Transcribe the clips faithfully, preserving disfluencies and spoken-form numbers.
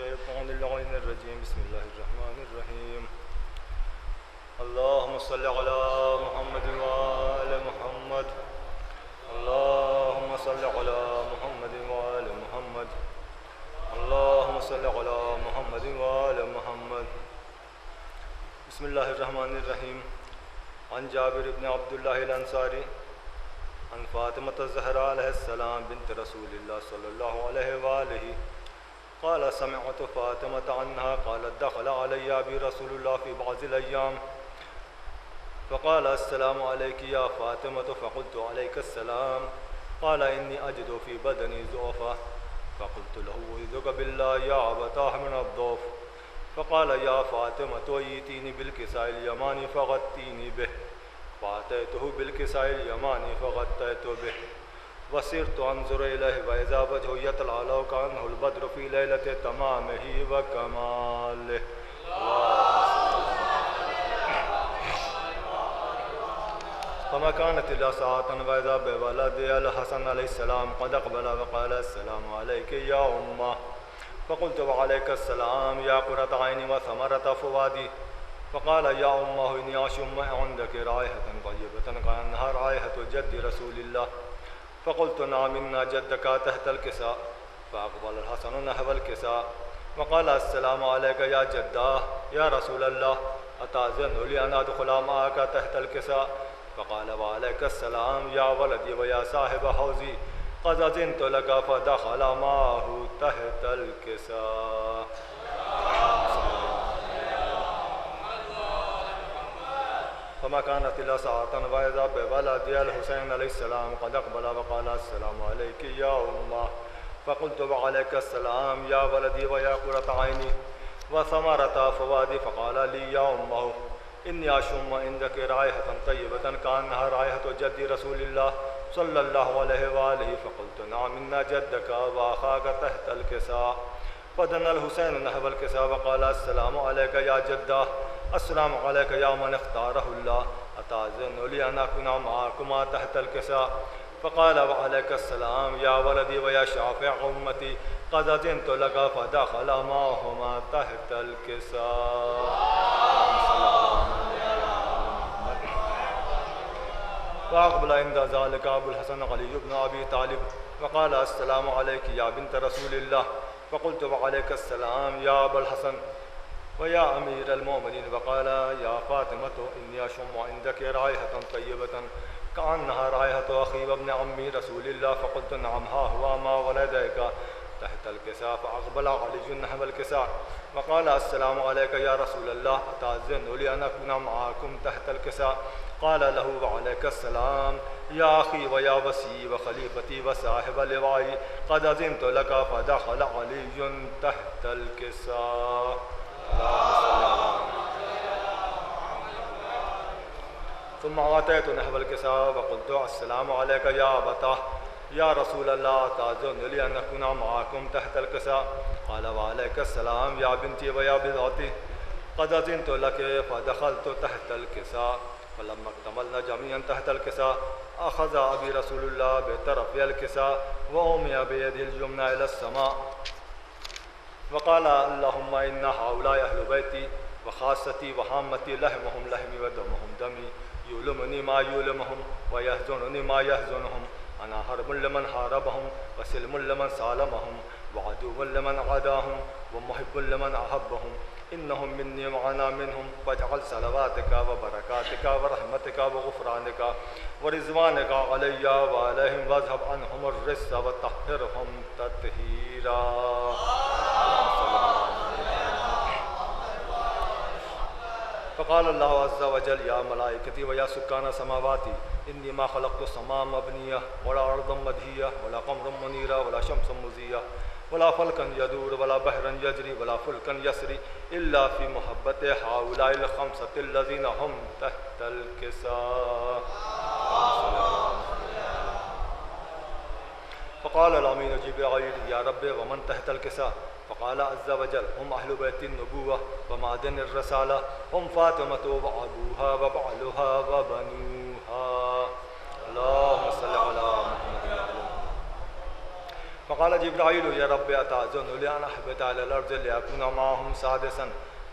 الشيطان اللعين الرجيم. بسم الله الرحمن الرحيم. اللهم صل على محمد وآل محمد. اللهم صل على محمد وآل محمد. اللهم صل على محمد وآل محمد. بسم الله الرحمن الرحيم. عن جابر بن عبد الله الأنصاري عن فاطمة الزهراء عليه السلام بنت رسول الله صلى الله عليه وآله قال: سمعت فاطمة عنها قالت: دخل علي أبي رسول الله في بعض الأيام فقال: السلام عليك يا فاطمة، فقلت: عليك السلام. قال: إني أجد في بدني ضعفا. فقلت له: أعوذ بالله يا أبتاه من الضعف. فقال: يا فاطمة، ائتيني بالكساء اليماني فغطيني به. فأتيته بالكساء اليماني فغطيت به. وصرت أنظر إليه وإذا وجهه يتلألأ كأنه البدر في ليلة تمامه وكماله. فما كانت إلا ساعة وإذا بولدي الحسن عليه السلام قد أقبل وقال: السلام عليك يا أمه. فقلت: وعليك السلام يا قرة عيني وثمرة فؤادي. فقال: يا أمه، إني أشم عندك رائحة طيبة كأنها رائحة جد رسول الله. فقلت: نعم، إن جدك تحت الكساء. فأقبل الحسن نحو الكساء وقال: السلام عليك يا جداه، يا رسول الله، أتأذن لي أن أدخل معك تحت الكساء؟ فقال: وعليك السلام يا ولدي ويا صاحب حوزي، قد أذنت لك. فدخل معه تحت الكساء. فما كانت إلا ساعة وإذا بولدي الحسين عليه السلام قد أقبل وقال: السلام عليك يا أمه. فقلت: وعليك السلام يا ولدي ويا قرة عيني وثمرة فؤادي. فقال لي: يا أمه، إني أشم عندك رائحة طيبة كأنها رائحة جد رسول الله صلى الله عليه وآله. فقلت: نعم، إن جدك وأخاك تحت الكساء. فدنا الحسين نحو الكساء وقال: السلام عليك يا جداه، السلام عليك يا من اختاره الله، أتأذن لي أن أكون معكما تحت الكساء؟ فقال: وعليك السلام يا ولدي ويا شافع أمتي، قد أذنت لك. فدخل معهما تحت الكساء. فأقبل عند ذلك أبو الحسن علي بن أبي طالب وقال: السلام عليك يا بنت رسول الله. فقلت: وعليك السلام يا أبا الحسن ويا أمير المؤمنين. فقال: يا فاطمة، إني أشم عندك رائحة طيبة كأنها رائحة أخي وابن عمي رسول الله. فقلت: نعم، ها هو مع ولديك تحت الكساء. فأقبل علي نحو الكساء وقال: السلام عليك يا رسول الله، أتأذن لي أن أكون معكم تحت الكساء؟ قال له: وعليك السلام يا أخي ويا وصي وخليفتي وصاحب لوائي، قد أذنت لك. فدخل علي تحت الكساء. ثم أتيت نحو الكساء وقلت: السلام عليك يا أبتاه، يا رسول الله، أتأذن لي أن أكون معكم تحت الكساء؟ قال: وعليك السلام يا بنتي ويا بضعتي، قد أذنت لك. فدخلت تحت الكساء، فلما اكتملنا جميعا تحت الكساء، أخذ أبي رسول الله بطرف الكساء وأومأ بيده اليمنى إلى السماء، وقال: اللهم إن هؤلاء أهل بيتي وخاصتي وعامتي، لحمهم لحمي ودمهم دمي، يؤلمني ما يؤلمهم ويحزنني ما يحزنهم. أنا حرب لمن حاربهم وسلم لمن سالمهم وعدو لمن عاداهم ومحب لمن أحبهم. إنهم مني وأنا منهم، فاجعل صلواتك وبركاتك ورحمتك وغفرانك ورضوانك علي وعليهم، واذهب عنهم الرجس وطهرهم تطهيرا. فقال الله عز وجل: يا ملائكتي ويا سكان سماواتي، إني ما خلقت سماء مبنية ولا أرضا مدهية ولا قمرا منيرا ولا شمسا مزية ولا فلكا يدور ولا بحرا يجري ولا فلكا يسري إلا في محبة هؤلاء الخمسة الذين هم تحت الكساء. فقال الأمين جبرائيل: يا رب، ومن تحت الكساء؟ فقال عز وجل: هم أهل بيت النبوة ومعدن الرسالة، هم فاطمة وأبوها وبعلها وبنوها. اللهم صل على محمد وعلى آل محمد. فقال جبرائيل: يا رب، أتأذن لي أن أهبط إلى الأرض لأكون معهم سادسا؟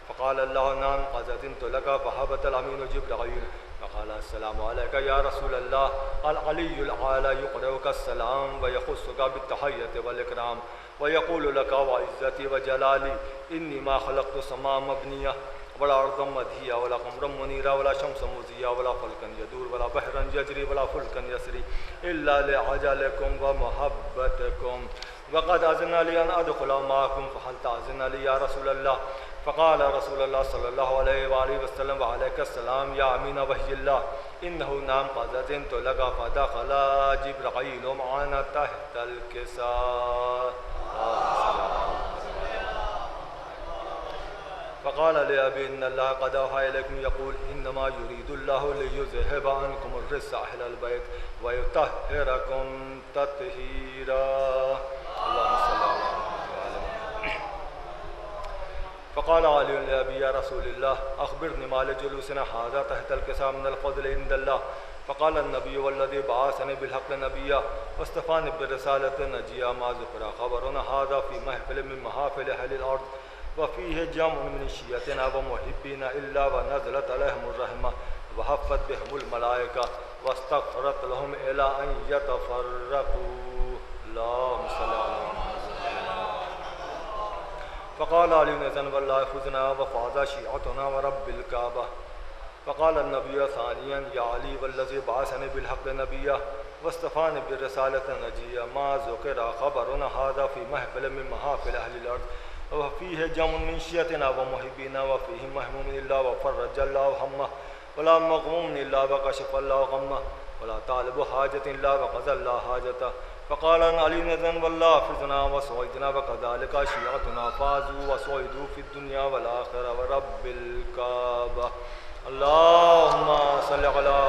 فقال الله: نعم، قد أذنت لك. فهبط الأمين جبرائيل فقال: السلام عليك يا رسول الله، العلي الأعلى يقرئك السلام ويخصك بالتحية والإكرام ويقول لك: وعزتي وجلالي إني ما خلقت سماء مبنية ولا أرضا مدهية ولا قمرا منيرا ولا شمسا مضية ولا فلكا يدور ولا بحرا يجري ولا فلكا يسري إلا لأجلكم ومحبتكم، وقد أذن لي أن أدخل معكم، فهل تأذن لي يا رسول الله؟ فقال رسول الله صلى الله عليه وآله وسلم: وعليك السلام يا أمين وحي الله، إنه نعم قد أذنت لك. فدخل جبرائيل معنا تحت الكساء. فقال لأبي: إن الله قد أوحى إليكم يقول: إنما يريد الله ليذهب عنكم الرجس أهل البيت ويطهركم تطهيرا. اللهم صل على محمد وعلى آل محمد. فقال علي لأبي: يا رسول الله، أخبرني ما لجلوسنا هذا تحت الكساء من الفضل عند الله. فقال النبي: والذي بعثني بالحق نبيا واصطفاني بالرسالة نجيا ما ذكر خبرنا هذا في محفل من محافل أهل الأرض وفيه جمع من شيعتنا ومحبينا إلا ونزلت عليهم الرحمة وحفت بهم الملائكة واستغفرت لهم إلى أن يتفرقوا. اللهم صل على محمد. فقال علي: إذن والله فزنا وفاز شيعتنا ورب الكعبة. فقال النبي ثانيا: يا علي، والذي بعثني بالحق نبيا واصطفاني بالرسالة نجيا ما ذكر خبرنا هذا في محفل من محافل أهل الأرض وفيه جمع من شيعتنا ومحبينا وفيه مهموم إلا وفرج الله همه ولا مغموم إلا وكشف الله غمه ولا طالب حاجة إلا وقضى الله حاجته. فقال علي: إذن والله فزنا وسعدنا وكذلك شيعتنا فازوا وسعدوا في الدنيا والآخرة ورب الكعبة. اللهم صل على